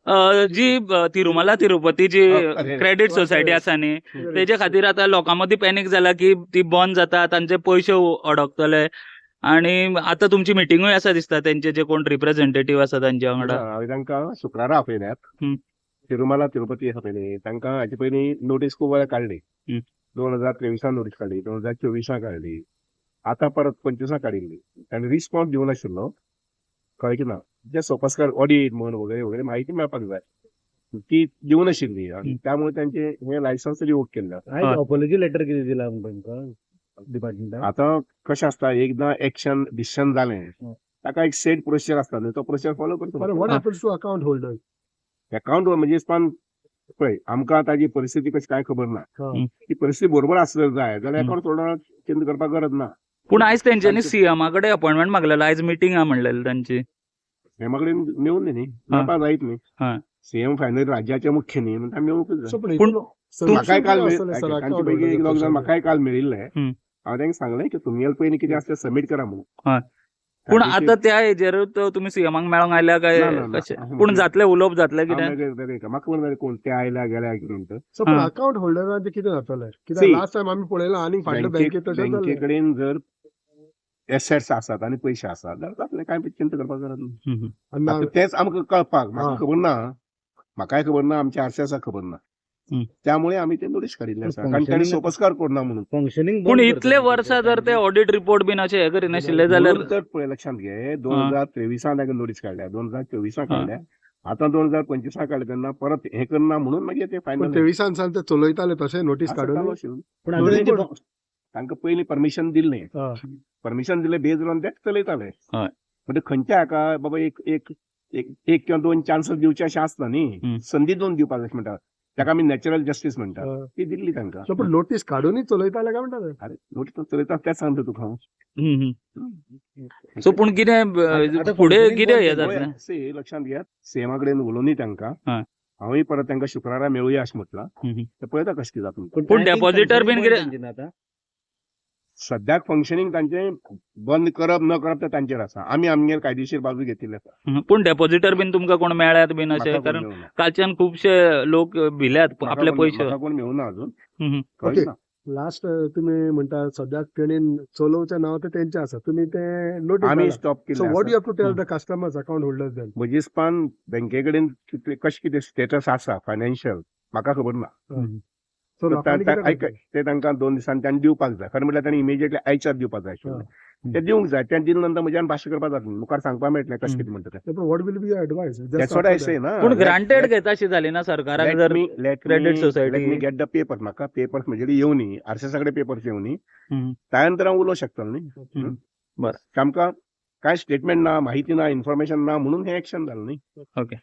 जी तिरुमला तिरुपती जी credit society आसा न्ही, तेजे खातीर आतां लोकां मदीं पॅनीक जाला की ती बंद जाता, तांचे पयशे अडकतले. आणि आतां तुमची मिटिंगूय आसा दिसता तेंचे जे कोण रिप्रेझेंटेटिव्ह आसा तांचे वांगडा. हांवें तांकां शुक्रारा आपयल्यात. तिरुमला तिरुपती आसा पळय, तांकां हाचे पयलीं नोटीस खूब वेळा काडली. 2023 नोटीस काडली, 2024 काडली, आतां परत 25 काडिल्ली. आनी रिस्पॉन्स दिवंक नाशिल्लो, कळ्ळें की ना. जे सोपस्कार ऑडिट म्हण वगैरे वगैरे माहिती मेळपाक जाय, ती दिवंक नाशिल्ली आनी त्यामुळे तांचे हे लायसन्स रिवोक केल्ले आसा. आयज अपॉलॉजी लेटर कितें दिला तांकां डिपार्टमेंटान? आतां कशें आसता, एकदां एक्शन डिसिशन जालें ताका एक सेट प्रोसिजर आसता न्हू, तो प्रोसिजर फॉलो करचो. What happens to account holders? Account म्हणजे पण पळय, आमकां ताजी परिस्थिती कशी काय खबर ना. ती परिस्थिती बरोबर आसली जाय जाल्यार अकाउंट होल्डराक चिंता करपाक गरज ना. पूण आयज तेंच्यांनी सीएमा कडेन अपॉयंटमेंट मागलेलो, आयज मिटींग आहा म्हणलेली तांची. सीएमा कडेन मेळून न्ही, मेळपाक जायत न्ही. सीएम फायनल राज्याचे मुख्य न्ही, म्हणटा मेळूंकच जाय. पूण म्हाकाय काल तांचे पैकी एक दोग जाण म्हाकाय काल मेळिल्ले. हांवें तांकां सांगलें की तुमगेले पयलीं कितें आसा तें सबमीट करा म्हणून. पूण आतां त्या हेजेर तुमी सीएमाक मेळोंक आयल्या काय कशें? पूण जातलें उलोवप जातलें कितें? म्हाका खबर ना कोण ते आयल्या गेल्या कितें म्हणटा. पूण अकाउंट होल्डरांचें कितें जातलें? कित्याक लास्ट टायम आमी पळयलां आनी फाटल्या बँकेत बँके कडेन जर एसेट्स आसात आनी पयशे आसात जाल्यार जातलें, कांय चिंता करपाक गरज ना. तेंच आमकां कळपाक, म्हाका खबर ना, म्हाकाय खबर ना, आमच्या आरसीएसाक खबर ना, त्यामुळे आमी ते नोटीस काडिल्ले आसा, कारण तांणी सोपस्कार करुना म्हणून. फंक्शनिंग. पूण इतले वर्सां जर ते ऑडिट रिपोर्ट बीन अशें हें करिनाशिल्ले जाल्यार तर पळय लक्षांत घे, 2023 तांकां नोटीस काडल्या, 2024 काडल्या, आतां 2025 काडल्या, तेन्ना परत हें करना म्हणून मागीर ते फायनल. 23 साल ते चलयताले तशें नोटीस काडून. तांकां पयलीं परमिशन दिल्लें, परमिशन दिलें बेज ऑन that चलयताले. म्हणजे खंयच्या हाका बाबा एक एक एक किंवा दोन चान्सेस दिवचे अशें आसता न्ही, संदी दोन दिवपाक अशें म्हणटा, ताका आमी नॅचरल जस्टीस म्हणटा, ती दिल्ली तांकां. पूण नोटीस काडूनय चलयताले काय म्हणटा? अरे नोटीस चलयता तेंच सांगता तुका हांव. सो पूण कितें फुडें कितें हें जातलें? लक्षांत घेयात, सीएमा कडेन उलोवनी तांकां, हांवूय परत तांकां शुक्रारा मेळुया अशें म्हटलां, ते पळयता कशें कितें जाता. पूण डेपॉझिटर बीन कितें सद्याक फंक्शनिंग तांचे बंद करप न करप ते तांचेर आसा, आमी आमगेर कायदेशीर बाजू घेतिल्ली आसा. पूण डेपॉझिटर बीन तुमकां कोण मेळ्ळ्यात बीन अशें? कारण कालच्यान खुबशे लोक भिल्यात आपले पयशे. कोण मेळूना अजून. ओके, लास्ट तुमी म्हणटा सद्याक तेणेन चलोवचें नांव तें तेंचें आसा, तुमी तें नोटीस आमी स्टॉप केलें. So what you have to tell the customers, account holders then? म्हजेस्पान बँके कडेन कशें कितें स्टेटस आसा फायनान्शियल म्हाका खबर ना. ते तांकां 2 दिसांनी तांणी दिवपाक जाय, खरें म्हटल्यार तांणी इमिजिएटली आयच्यार दिवपाक जाय आशिल्लें, ते दिवंक जाय. तें दिले नंतर म्हज्यान भाशा करपाक जातलें, मुखार सांगपाक मेळटलें कशें कितें म्हणटा तें. What will be your advice? That's what I say ना. पूण ग्रांटेड घेता अशी जाली ना सरकाराक जर credit society. Let me get the paper, म्हाका पेपर्स म्हजे येवनी, आरसीएसा कडेन पेपर्स येवनी, त्या नंतर हांव उलोवंक शकतलो न्ही. बरें, आमकां कांय स्टेटमेंट ना, माहिती ना, इन्फॉर्मेशन ना, म्हणून हें एक्शन जालें न्ही. ओके.